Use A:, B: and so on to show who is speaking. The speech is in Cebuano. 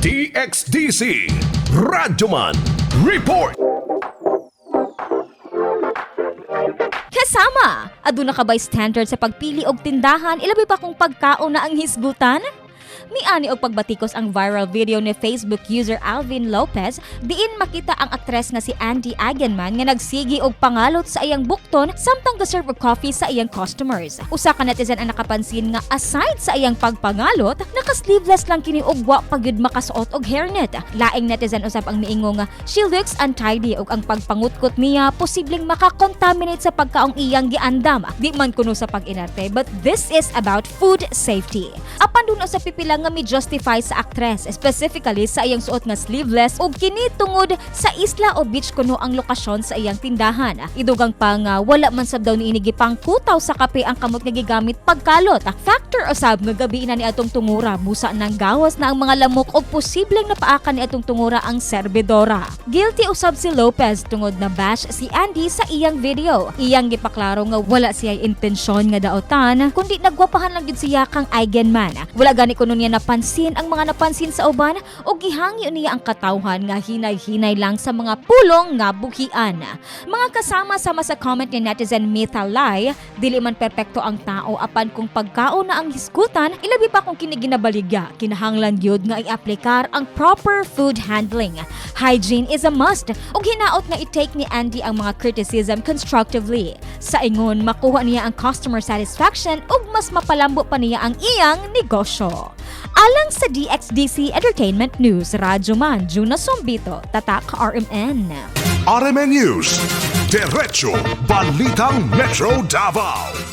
A: DXDC Radyoman Report.
B: Kasama, aduna ka ba'y standard sa pagpili og tindahan, ilabi pa kung pagkaon na ang hisgutan? Miani og pagbatikos ang viral video ni Facebook user Alvin Lopez diin makita ang aktres nga si Andi Eigenmann nga nagsigi og pangalot sa iyang bukton samtang ga-serve og coffee sa iyang customers. Usa ka netizen ang nakapansin nga aside sa iyang pagpangalot, naka-sleeveless lang kini og wa pa gyud makasuot og hairnet. Laing netizen usab ang miingon nga she looks untidy ug ang pagpangutkot niya posibleng makakontaminate sa pagkaong iyang giandam. Di man kuno sa pag-inarte, but this is about food safety. Apan duna sa pipila nga mi justify sa aktres, specifically sa iyang suot nga sleeveless ug kini tungod sa isla o beach kuno ang lokasyon sa iyang tindahan. Idugang pa nga wala man sab daw niini gipangkutaw sa kape ang kamot nga gigamit pagkalot. Factor usab nga gabi na ni atong tungura, busa nang gawas na ang mga lamok og posibleng napaakan ni atong tungura ang serbidora. Guilty usab si Lopez tungod na bash si Andi sa iyang video. Iyang gipaklaro nga wala siya intensyon nga daotan, kundi nagwapahan lang gid siya kang Eigenmann. Wala gani kuno niya napansin ang mga napansin sa uban o gihangyo niya ang katawhan nga hinay-hinay lang sa mga pulong nga buhian. Mga kasama-sama sa comment ni netizen Mitha Lai, dili man perpekto ang tao, apan kung pagkaon na ang hisgutan, ilabi pa kung kini ginabaligya, kinahanglan gyud nga i-aplikar ang proper food handling. Hygiene is a must ug hinaot nga i-take ni Andi ang mga criticism constructively. Sa ingon, makuha niya ang customer satisfaction ug mas mapalambo pa niya ang iyang negosyo. Alang sa DXDC Entertainment News, Radyo Man, Juna Sombito, Tatak RMN.
A: RMN News. Diretso Balitang Metro Davao.